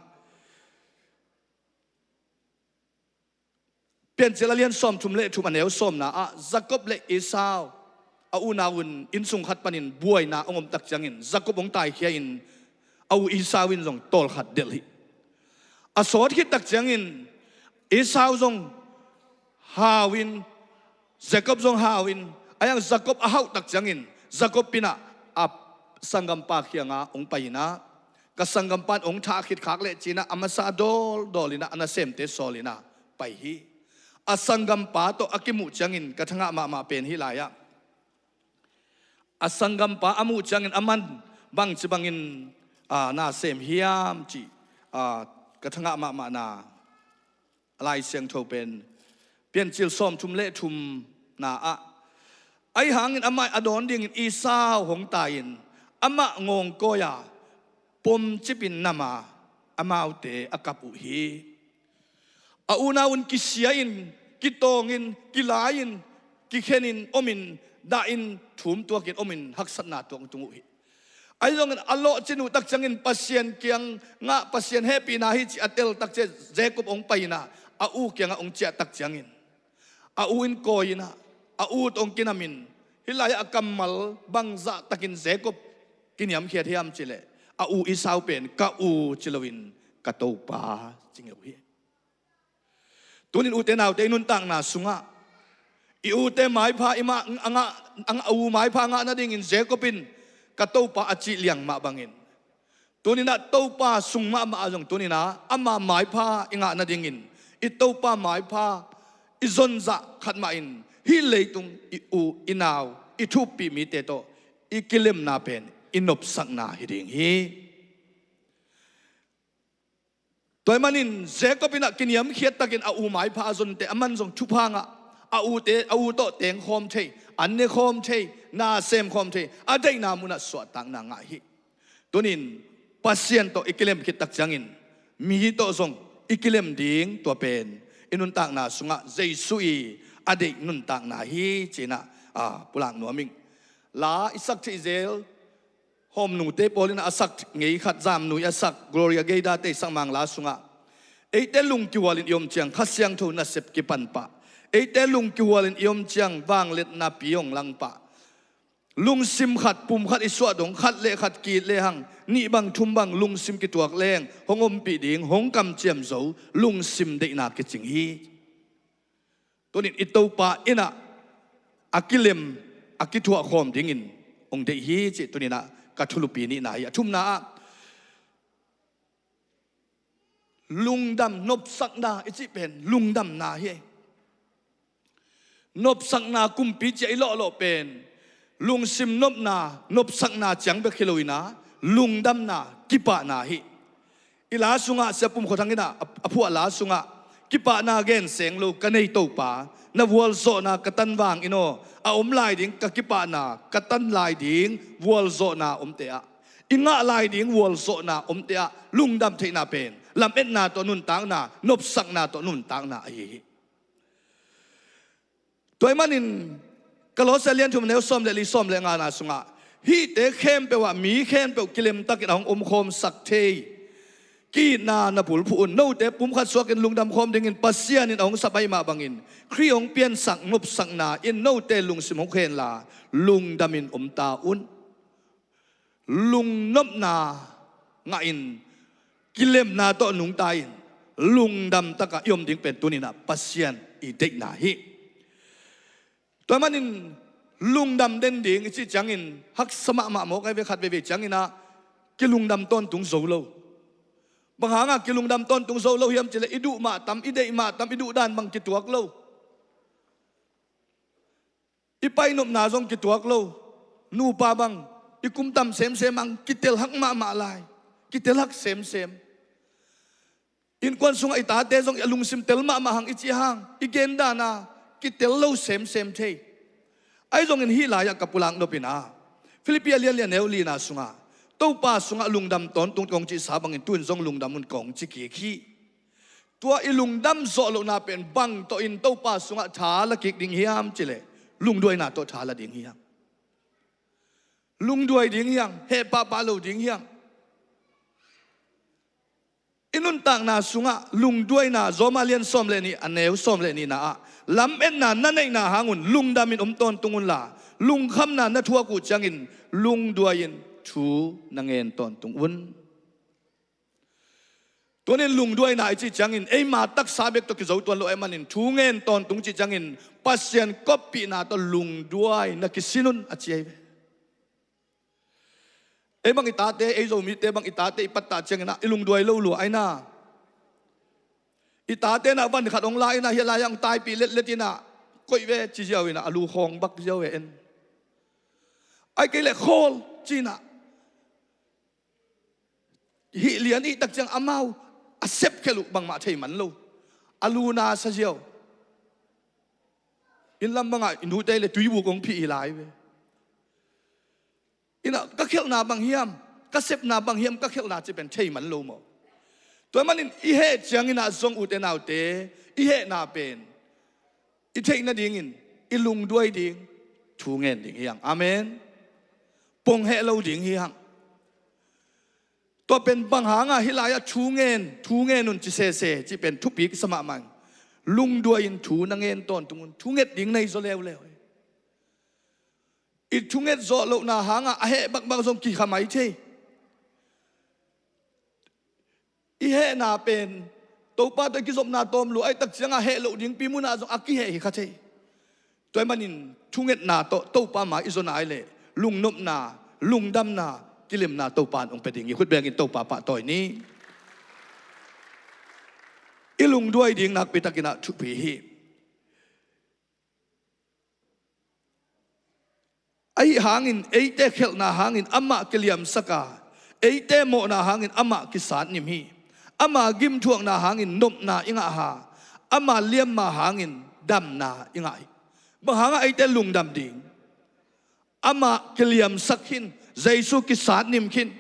Piancil a lian sawmthum le thum a neu sawmna ah Jacob le Esau a unau un innsung khat panin buaina hong om tak ciangin Jacob hong taikhia in a u Esau in zong tawlkhat delh hi. A sawt khit tak ciangin Esau zong hau in, Jacob zong hau in, a hiang Jacob a hauh tak ciangin Jacob inah a sanggampa kiangah hong pai inah, ka sanggampa in hong thah khit khak leh cinah a masa a dawldawl inah a nasemte sawl inah pai hi. A sanggampa tawh a kimuh ciangin ka thangah mahmah pen hih lai-ah a sanggampa a muh ciangin aman bangci bangin, ah, na sem hiam cih, ah, ka thangah mahmahna a Lai Siangtho pen Piancil sawmthum le thumna ah, ahi hangin amah a dawn dingin Esau hong tai-in amah ngawngkawi-a pomcipin nam a amaute a kap uh hi. A unau un kisia-in, kitawngin, kilai-in, kikhenin omin, dahin thum tuakin omin haksatna tuak tung uh hi. Ahi zongin a lawhcin uh tak ciangin Pasian kiangah Pasian hehpihna hi cih a tel tak ciang Jacob hong pai inah a u kiangah hong ciah tak ciangin a u in kawi inah a u tawh hong kinamin, hih lai-ah a kammal bangzah takin Jacob kiniamkhiat hiam cihleh a u Esau pen ka u ci loin ka topa ci ngeu hi. Tunin ute naute i nuntakna sungah i ute maipha i mah, a ngah, a ngah, a u maipha ngah nadingin Jacob in ka topa a cih liang mah bangin tuninah topa sung mahmah ah zong tuninah ama maipha i ngah nadingin i topa maipha i zonzah khat mahin hih leitung i u i nau i thuppih mite tawh i kilemna pen i nopsakna hi ding hi. Tua ahih manin Jacob inah kiniamkhiat takin a u maipha a zonte aman zong thupha ngah, a ute, a u tawh tengkhawm thei, an nekhawm thei, na semkhawm thei, a daihna munah suahtakna ngah hi. Tunin Pasian tawh i kilem khit tak ciangin mi tawh zong i kilem ding tua pen i nuntakna sungah Jesu i a deih nuntakna hi ci-in ah, a, pulak nuam ing. La i sak theih zel hawmnute pawl in a sak ngei khat, zamnu i a sak, Gloria Gaynor te i sak Mangla sungah, eite lungkihualin i om ciang Kha Siangtho nasep kipan pah, eite lungkihualin i om ciang vangliatna pi hong lang pah. Lungsim khat, pum khat i suah dong, khat le khat ki-it lehang, nih bang thum bang lungsim kituak leng hong ompih ding, hong kamciam zo lungsim deihna kicing hi. Tuni-in i Topa in ah a kilem, a kithuah khawm dingin hong deih hi cih tuni-in ah ka thulupi nihna hi. A thumna ah, lungdam, nopsakna i cih pen lungdamna hi. Nopsakna, kumpi ci-a i lawhlawh pen lungsim nopna, nopsakna ciang bek hi lo-in ah, lungdamna, kipahna hi. I la sungah Sia Pum Khua Thang in ah a, a phuah la sungah, kipahna gen seng lo ka nei Topa, na vualzawhna ka tan vangin aw, a om lai ding ka kipahna, ka tan lai ding vualzawhna omte ah, i ngah lai ding vualzawhna omte ah lungdam theihna pen lametna tawh nuntakna, nopsakna tawh nuntakna ahi hi. Tua ahih manin Kolose lian thum, neu sawm le li, sawm le ngana sungah, hihte khempeuh ah mi khempeuh kilemtakin a hong omkhawmsak thei, ki-itna na bulphuh un. Note pum khat suakin lungdam khawm dingin Pasian in a hong sap ahih mah bangin, Khrih hong piansak nopsakna in note lungsim hong khenla, lungdamin om ta un. Lungnopna ngahin, kilemna tawh nungta-in, lungdam takah i om ding pen tuni-in ah Pasian i deihna hi. Tua ahih manin lungdam den ding i cih ciangin haksa mahmah mawk ahi ve, khat veivei ciangin ah kilungdam tawntung zo lo. Bang hangah kilungdam tawntung zo lo hiam cih leh, i duh mah tam, i deih mah tam, i duhdan bang kituak lo. I painopna zong kituak lo. Nupa bang i kum tam semsem hang, kitel hak mahmah lai. Kitel hak semsem. Innkuan sungah i tate zong i a lungsim tel mahmah hang, i cih hang, i gendan a kitel lo semsem thei. Ahi zongin hih lai-ah ka pulak nop in ah, Filippi a lian li, a neu lina sungah, Topa sungah lungdam tawntung kong cihsa bangin tu-in zong lungdam un kong ci kik hi. Tua i lungdam zawh lohna pen bang tawh in Topa sungah tha la kik ding hiam cih leh, lungduaina tawh tha la ding hi hang. Lungduai ding hi hang, heh pahpah lo ding hi hang. I nuntakna sungah lungduaina, Rom a lian sawm le nih, a neu sawm le nihna ah, lametna na neihna hang un lungdamin om tawntung unla, lungkhamna na thuak uh ciangin lungduai-in thu na ngen tawntung un. Tuni-in lungduaina i cih ciangin eima taksa bek tawh kizo tuan lo ahih manin, thu ngen tawntung cih ciangin Pasian koppihna tawh lungduai na kisin un, a ci ahi ve. Ei bang i tate, ei Zomite bang i tate i pattah ciangin ah i lungduai lo lua ahi na. I tate in ah van khat hong la in ah, hih lai-ah hong taipih letlet in ah, koih ve ci ziau in ah, a lu khawng bak ziau ve en. Ahih kei leh khawl ci-in ah, hih lian i hih tak ciang amau a sepkhelh uh bangmah thei man lo. A lu na sa ziau. Inn lam bangah i nute leh tuibuk hong phih hi lai ve. In ah, ka khelhna bang hiam, ka sepna bang hiam, ka khelhna cih pen thei man lo maw. Tua ahih manin i heh ciangin ah zong, ute naute, i hehna pen i theih nadingin i lungduai ding, thu ngen ding hi hang. Amen. Pong heh lo ding hi hang. Tua pen bang hangah hih lai-ah thu ngen, thu ngen un ci sese cih pen thupi kisa mahmah in, lungduai-in thu na ngen tawntung un. Thunget ding na hi zaw leuleu hi. I thunget zawh lohna hangah a heh bakbak zong kikha mai thei. I hehna pen Topa tawh i kizopna tawm lua ahih tak ciangah heh loh dingpi munah zong a kiheh hi kha thei. Tua ahih manin thungetna tawh Topa mai i zonna ahih leh, lungnopna, lungdamna, kilemna Topa in hong pia ding hi. Khut bengin Topa pahtawi ni. I lungduai ding nakpi takin ah thupi hi. Ahi hangin, eite khelhna hangin amah kiliamsak a, eite mawhna hangin amah kisatnim hi. Ama gimthuakna hangin nopna i ngah a, ama liamma hangin damna i ngah hi. Bang hangah eite lungdam ding? Amah kiliamsak khin, Jesu kisatnim khin,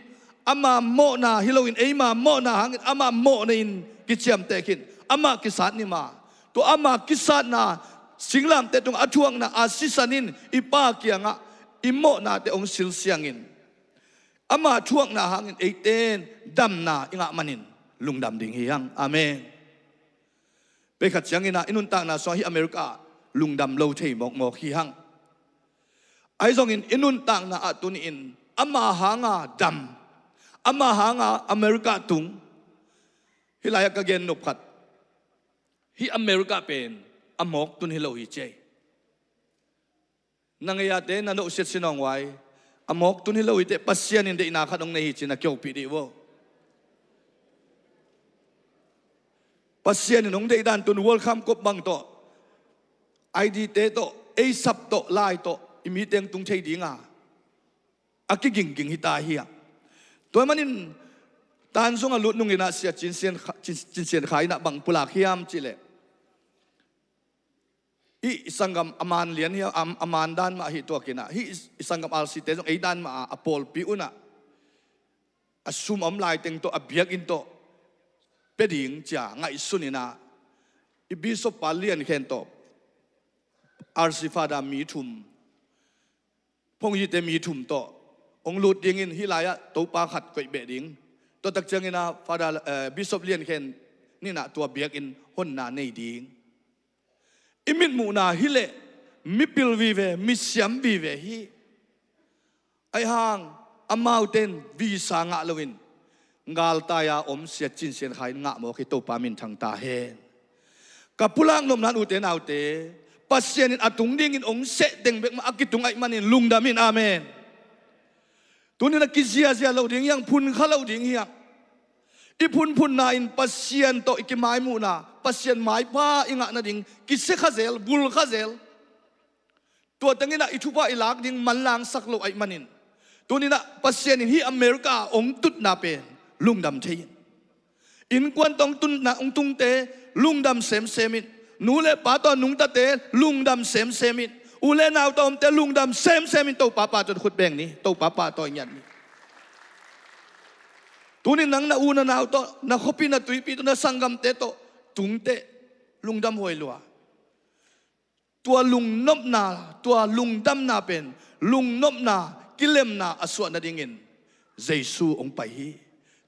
ama mawhna hi loin eima mawhna hangin ama mawhna in kiciamteh khin, ama kisat ni ma. Tua ama kisatna singlamteh tungah a thuakna a sisan in i Pa kiangah i mawhnate hong silsiangin ama thuakna hangin eite in damna i ngah manin lungdam ding hi hang. Amen. Pei khat ciangin ah i nuntakna sungah hih America ah lungdam lo thei mawkmawk hi hang. Ahi zongin i nuntakna ah tuni-in ama hanga dam, ama hanga America tung. Hih lai-ah ka gen nop khat, hih America pen a mawk tun hi lo hi ci ei. Na ngei-ate na nohsiat sinawng uai, a mawk tun hi lo hi teh, Pasian in deihna khat hong nei hi ci-in a kihopih dih vo. Pasian in hong deih dan tun World Cup kop bang tawh, I D te tawh, ei sap tawh, lai tawh i mi teng tung thei dinga a kigingging hi ta hi a. Tua manin tan zong a lut nungin ah Sia Cin Sian Kha, Cin, Cin Sian Kha in ah bang pulak hiam cihleh, hih i sanggam a man lian hi a, a man dan mah hi tuakin ah, hih i sanggam R C te zong ei dan mah a, a pawlpi unah a sum a om laiteng tawh, a biakinn tawh pia ding cia ngaihsun in ah, i bishop pa Lian Khen tawh R C Father mi thum, Phonghite mi thum tawh hong lut dingin hih lai-ah Topa khat koih beh ding. Tua tak ciangin ah Father, eh, Bishop Lian Khen in ah tua biakinn honna nei ding. I mitmuhna hileh mipil vive, misiam vive hi. Ahi hang amaute in visa ngah loin galtai-a om Sia Cin Sian Kha in ngah mawk hi. Topa minthang ta hen. Ka pulak nopna in, ute naute, Pasian in a tung dingin hong seh teng bek mah a kitung ahih manin lungdam in. Amen. Tuni-in a kiziazia lo ding hi hang, phunkha lo ding hi hang. I phunphunna in Pasian tawh i kimaimuhna, Pasian maipha i ngah nading kisia kha zel, vul kha zel. Tua tengin ah i thupha i lak ding manlangsak lo ahih manin, tuni-in ah Pasian in hih America ah hong tutna pen lungdam thei in. Innkuan tawh hong tunna, hong tungte lungdam semsem in. Nu le pa tawh nungtate lungdam semsem in. U le nau tawh omte lungdam semsem in. Topa pa tawh khut beng ni. Topa pa tawh ngiat ni. Tuni nang na u na nau tawh, na khuapi na tuipi tawh, na sanggamte tawh tungte lungdam huai lua. Tua lungnopna, tua lungdamna pen, lungnopna, kilemna a suah nadingin Jesu hong pai hi.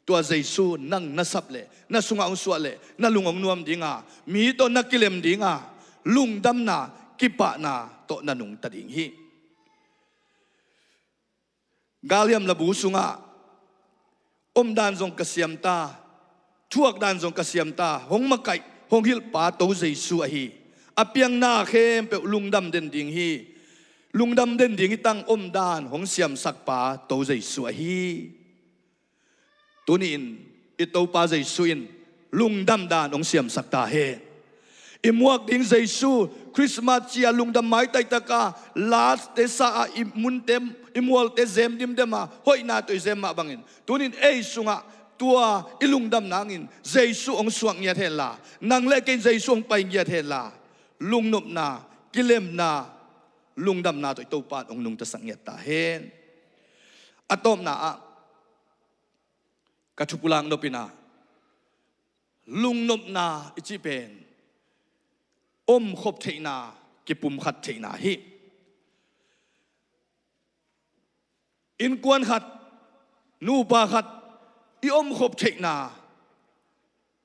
Tua Jesu nang na sap leh, na sungah hong suah leh, na lung hong nuam dinga, mi tawh na kilem dinga, lungdamna, kipahna tawh na nungta ding hi. Galhiam labu sungah omdan zong ka siamta, thuakdan zong ka siamta, hong makaih, hong hilhpa To Jesu ahi. A piangna khempeuh lungdam den ding hi. Lungdam den ding hi tang omdan hong siamsakpa To Jesu ahi. Tuni-in i Topa Jesu in lungdam dan hong siamsak ta hen. I muak ding Jesu, Christmas cia lungdam maitaitaka, latte sa-a i munte, i mualte zem dimdema, hoihna tawh i zem mah bangin, tuni-in ei sungah tua i lungdam nangin Jesu hong suak ngiat henla, nang le kei in Jesu hong pai ngiat henla, lungnopna, kilemna, lungdamna tawh i Topa in hong nungtasak ngiat ta hen. A tawpna ah, ka thupulak nopna, lungnopna i cih pen omkhop theihna, kipumkhat theihna hi. Innkuan khat, nupa khat i omkhop theihna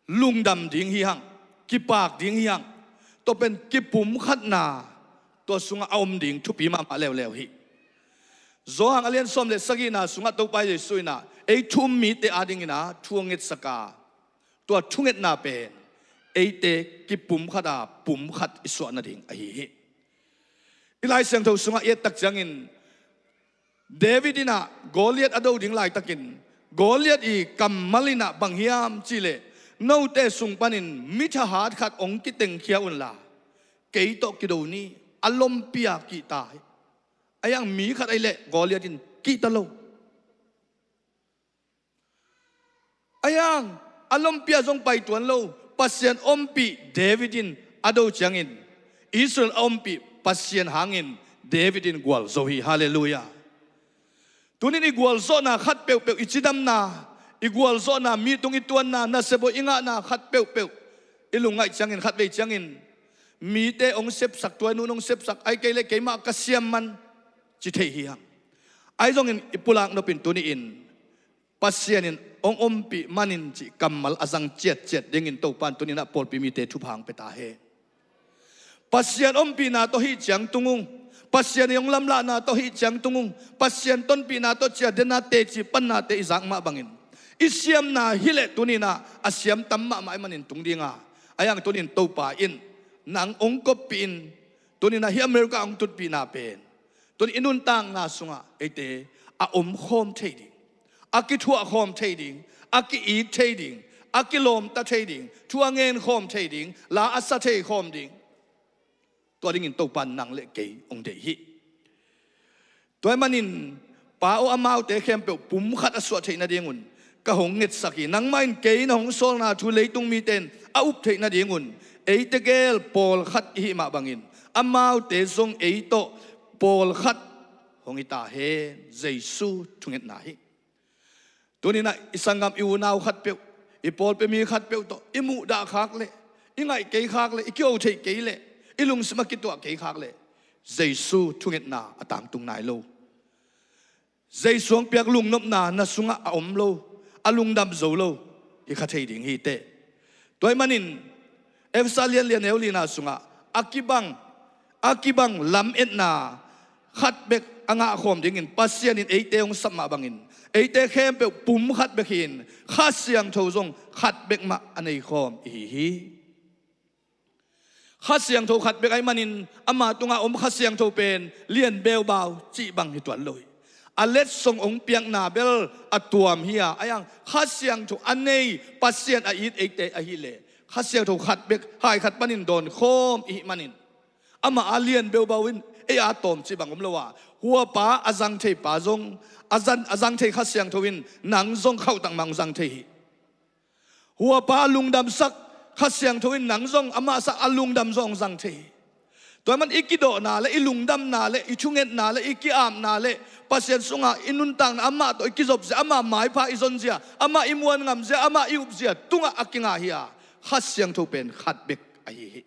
lungdam ding hi hang, kipak ding hi hang. Tua pen kipumkhatna, tua sungah a om ding thupi mahmah leuleu hi. Johan a lian sawm le sagihna sungah Topa Jesu in ah ei thu um mite adingin ah thu a ngetsaka, tua thungetna pen eite kipumkhat a pumkhat i suah nading ahi hi. I Lai Siangtho sungah i et tak ciangin David in ah Goliath a do ding laitakin, Goliath i kammal in ah bang hiam cihleh, note sung panin mi thahat khat hong kitengkhia unla, kei tawh kido ni, a lompi-a kihta hi. Ahi hang mi khat ahih leh Goliath in kihta lo. Ahi hang a lompi-a zong paituan lo, Pasian ompih David in a do ciangin, Israel a ompih Pasian hangin David in gualzo hi. Halleluiah. Tunin i gualzawhna khat peuhpeuh, i cidamna, i gualzawhna, mi tung i tuanna, nasep hoih i ngahna khat peuhpeuh i lungngaih ciangin, khatvei ciangin, mite hong sepsak, tua i nun hong sepsak, ahih kei leh keimah ka siam man, ci thei hi hang. Ahi zongin i pulak nopin tuni-in Pasian in hong ompih manin cih kammal a zang ciatciat dingin Topa in tuni-in ah pawlpi mite thupha hong pia ta hen. Pasian ompihna tawh hih ciang tung ung. Pasian i hong lamlahna tawh hih ciang tung ung. Pasian tonpihna tawh ciatdenna, teci pannate i zak mah bangin, i siamna hi leh tuni-in ah a siam tam mahmah ahih manin tung ding a, ahi hang tuni-in Topa in nang hong koppih in, tuni-in ah hih America hong tutpihna pen tuni i nuntakna sungah eite a omkhawm thei ding, a kithuahkhawm thei ding, a ki-it thei ding, a kilawmta thei ding, thu a ngenkhawm thei ding, la a sa thei khawm ding, tua dingin Topa in nang le kei hong deih hi. Tua ahih manin, Pa aw, amaute khempeuh pumkhat a suah theih nadingun ka hong ngetsak hi. Nangmah in kei na hong sawlna thu leitung mite in a up theih nadingun, eite gel pawlkhat i hih mah bangin amaute zong ei tawh pawlkhat hong hi ta hen. Jesu thungetna hi. Tuni-in ah i sanggam, i unau khatpeuh, i pawlpi mi khatpeuh tawh i muhdah khak leh, i ngaih kei khak leh, i kiho theih kei leh, i lungsim a kituah kei khak leh, Jesu thungetna a tangtung nai lo. Jesu hong piak lungnopna na sungah a om lo, a lungdam zo lo, i kha thei ding hi teh. Tua ahih manin Efesa lianlian neu lina sungah a kibang, a kibang lametna khat bek a ngahkhawm dingin Pasian in eite hong sap mah bangin, eite khempeuh pumkhat bek hi-in Kha Siangtho zong khat bek mah a neikhawm i hi hi. Kha Siangtho khat bek ahih manin ama tungah om Kha Siangtho pen lian beubau cih bang hi tuan lo hi. A letsong hong piakna bel a tuam hi a, ahi hang Kha Siangtho a nei, Pasian a it eite ahih leh Kha Siangtho khat bek, hai khat panin dawnkhawm i hih manin, amah a lian beubau in ei a tawm cih bang om lo a, huapa a zang thei pa zong, a zang, a zang thei Kha Siangtho in nang zong khauhtak mah hong zang thei hi. Huapa a lungdamsak Kha Siangtho in nang zong amah sak a lungdam zong hong zang thei hi. Tua ahih man i kidawhna le i lungdamna le i thungetna le i ki-apna le Pasian sungah i nuntakna, amah tawh i kizopzia, amah maipha i zonzia, amah i muan ngamzia, amah i upzia tungah a kinga hi a, Kha Siangtho pen khat bek ahi hi.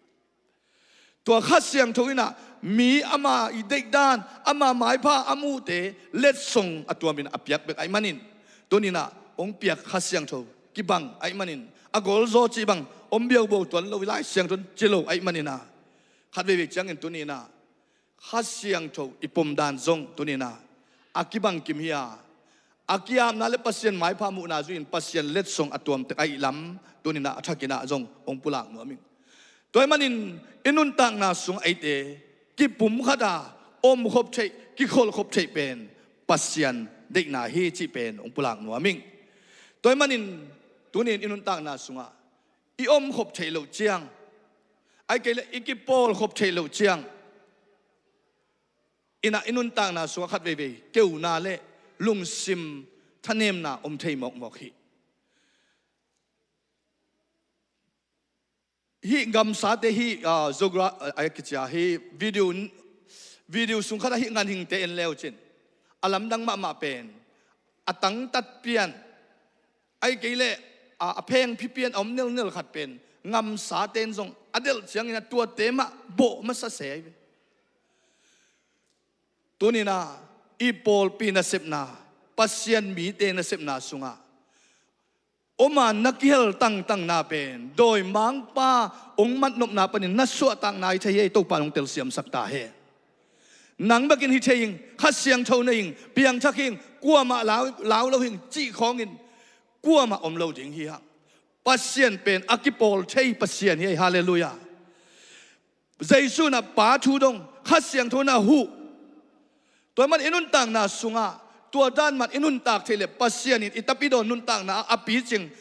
Tua Kha Siangtho in ah mi ama i deihdan, ama maipha a muhte letsong a tuamin a piak bek ahih manin, tuni-in ah hong piak Kha Siangtho kibang ahih manin, a golzaw cih bang om biaubo tuan lo, i Lai Siangtho in ci lo ahih manin ah, khat veivei ciangin tuni-in ah Kha Siangtho i pomdan zong tuni-in ah a kibang kim hi a, a ki-apna le Pasian maipha muhna zui-in Pasian letsong a tuam tek ahih lam tuni-in ah a thakin ah zong hong pulak nuam ing. Tua ahih manin i nuntakna sungah eite kipumkhat a omkhop theih, kikholhkhop theih pen Pasian deihna hi cih pen hong pulak nuam ing. Tua ahih manin tuni-in i nuntakna sungah i omkhop theih loh ciang, ahih kei leh i kipawlkhop theih loh ciang in ah i nuntakna sungah khat veivei keuna le lungsim thanemna om thei mawkmawk hi. Hih gamsate hih, ah, geogra-, ah, a kicia hih video, video sung khatah hih ganhingte en le uh cin, a lamdang mahmah pen a tangtat pian, ahih kei leh a, a phengphi pian a om nelnel khat pen gamsate in zong a delh ciangin a tuate mah bawh masa se hi ve. Tuni-in ah i pawlpi nasepna, Pasian mite nasepna sungah om a na kihel tangtangna pen dawimangpa hong matnopna panin na suahtakna hi thei hi. Topa in hong telsiamsak ta hen. Nang bekin hi thei ing, Kha Siangtho nei ing, piangthak ing, kuamah lau, lau lo ing cih khawngin kuamah om lo ding hi hang. Pasian pen a kipawl thei Pasian hi. Halleluiah. Jesu in ah Pa thu dong, Kha Siangtho in ah huh. Tua ahih man i nuntakna sungah tua dan man i nuntak theih leh Pasian in i tapidaw nuntakna ah a picing,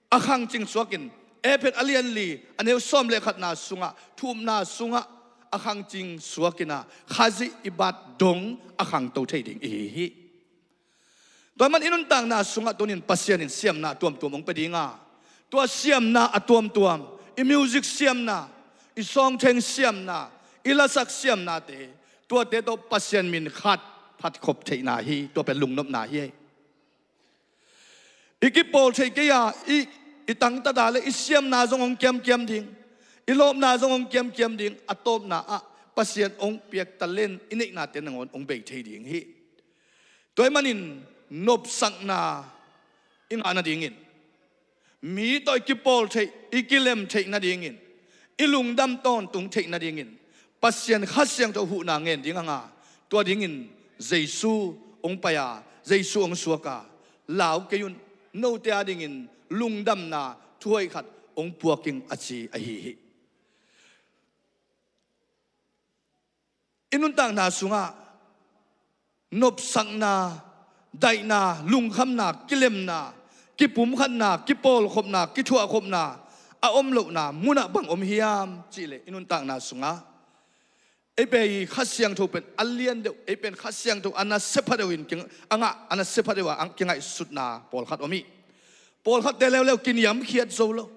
a khangcing suakin, Efesa a lian li, a neu sawm le khatna sungah, thu-upna sungah a khangcing suakin ah Khazih i bat dong a khangto thei ding i hi hi. Tua ahih man i nuntakna sungah tuni-in Pasian in siamna tuamtuam hong pia ding a, tua siamna a tuamtuam, i music siamna, i sawngtheng siamna, i lasak siamnate, tuate tawh Pasian min khat phatkhop theihna hi, tua pen lungnopna hi. I kipawl theih kei a, i, i tangtata le i siamna zong hong kiamkiam ding, i lawpna zong hong kiamkiam ding, a tawpna ah Pasian hong piak talent i neihnate nangawn hong bei thei ding hi. Tua ahih manin nopsakna i ngah nadingin, mi tawh i kipawl theih, i kilem theih nadingin, i lungdam tawntung theih nadingin Pasian Kha Siangtho huhna ngen ding a ngah. Tua dingin Jesu hong pai a, Jesu hong suak a, lau kei un, note adingin lungdamna thuhoih khat hong puak ing, a ci ahi hi. I nuntakna sungah nopsakna, daihna, lungkhamna, kilemna, kipumkhatna, kipawlkhopna, kithuahkhopna a om lohna munah bang om hiam cihleh, i nuntakna sungah ei pen Kha Siangtho pen a lian deuh, ei pen Kha Siangtho a nasia pha deuh in king-, a ngah, a nasia pha deuh a kingaihsutna pawlkhat om hi. Pawlkhatte leuleu kiniamkhiat zo lo.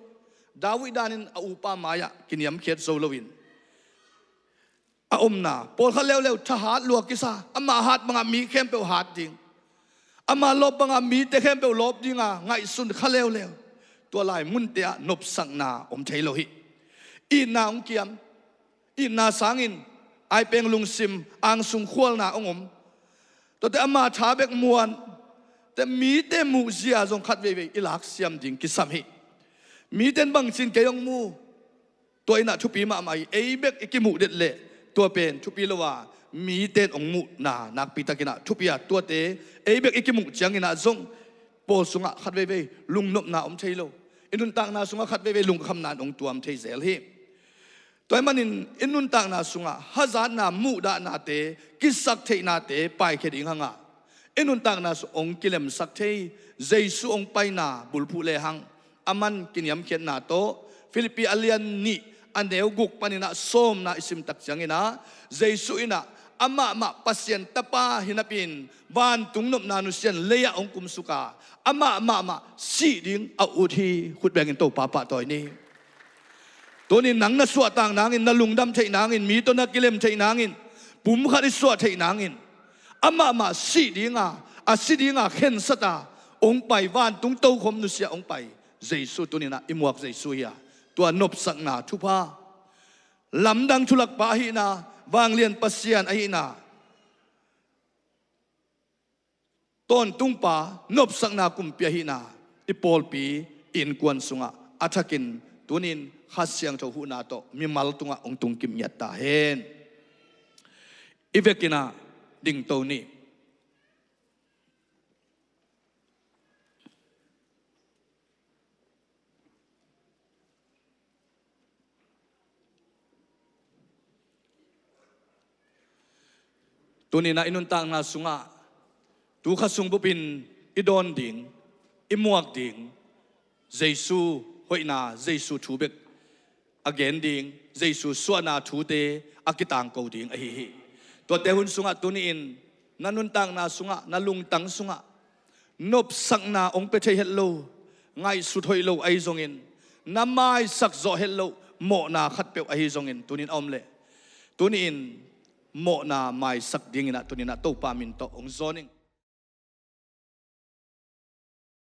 David danin a upa mai-ah kiniamkhiat zo loin a omna, pawlkhat leuleu thahat lua kisa, ama hat bangah mi khempeuh hat ding, ama lawp bangah mite khempeuh lawp dinga ngaihsun kha leuleu. Tua lai munte ah nopsakna om thei lo hi. Itna hong kiam, itna sangin aipeng lungsim angsung khualna hong om. Tuate ama tha bek muan, te mite muhzia zong khat veivei i laksiam ding kisam hi. Mite in bangcin kei hong mu, tua in ah thupi mahmah hi. Ei bek i kimuh det leh tua pen thupi lo a, mite in hong muhna nakpi takin ah thupi a, tuate ei bek i kimuh ciangin ah zong pawl sungah khat veivei lungnopna om thei lo. I nuntakna sungah khat veivei lungkhamna in hong tuam thei zel hi. Tua ahih manin i nuntakna sungah hazatna, muhdahnate, kisak theihnate paikhia ding hang a, i nuntakna sung hong kilemsak thei Jesu hong paina bulphuh lehang, a man kiniamkhiatna tawh, Philippi a lian nih a neu guk panin ah sawmna i simtak ciangin ah, Jesu in ah amah mah Pasian Tapa hi napi-in vantung nopna nusia-in lei-ah hong kumsuk a, amah mahmah sih ding a ut hi. Khut bengin Topa pahtawi ni. Tuni-in nang na suahtak nangin, na lungdam theih nangin, mi tawh na kilem theih nangin, pumkhat i suah theih nangin, amah mah sih dinga, a si dinga khensat a hong pai, vantung tokhom nusia hong pai Jesu tuni-in ah i muak Jesu hi a, tua nopsakna thupha, lamdang thulakpa ahihna, vanglian Pasian ahihna, tawntungpa, nopsakna kumpi ahihna, i pawlpi, i innkuan sungah a thakin tuni-in Kha Siangtho huhna tawh mimal tungah hong tungkim ngiat ta hen. I vekin ah dingto ni. Tuni-in ah i nuntakna sungah tu kha sung bupin i dawn ding, i muak ding, Jesu hoihna, Jesu thu bek a gen ding, Jesu suahna thute a kitangko ding ahi hi. Tuate hun sungah tuni-in na nuntakna sungah, na lungtang sungah nopsakna hong pia thei het lo, ngaihsut hoih lo ahi zongin, na maisak zawh het loh mawhna khatpeuh ahi zongin tuni-in a om leh, tuni-in mawhna maisak dingin ah tuni-in ah Topa min tawh hong zawn ing.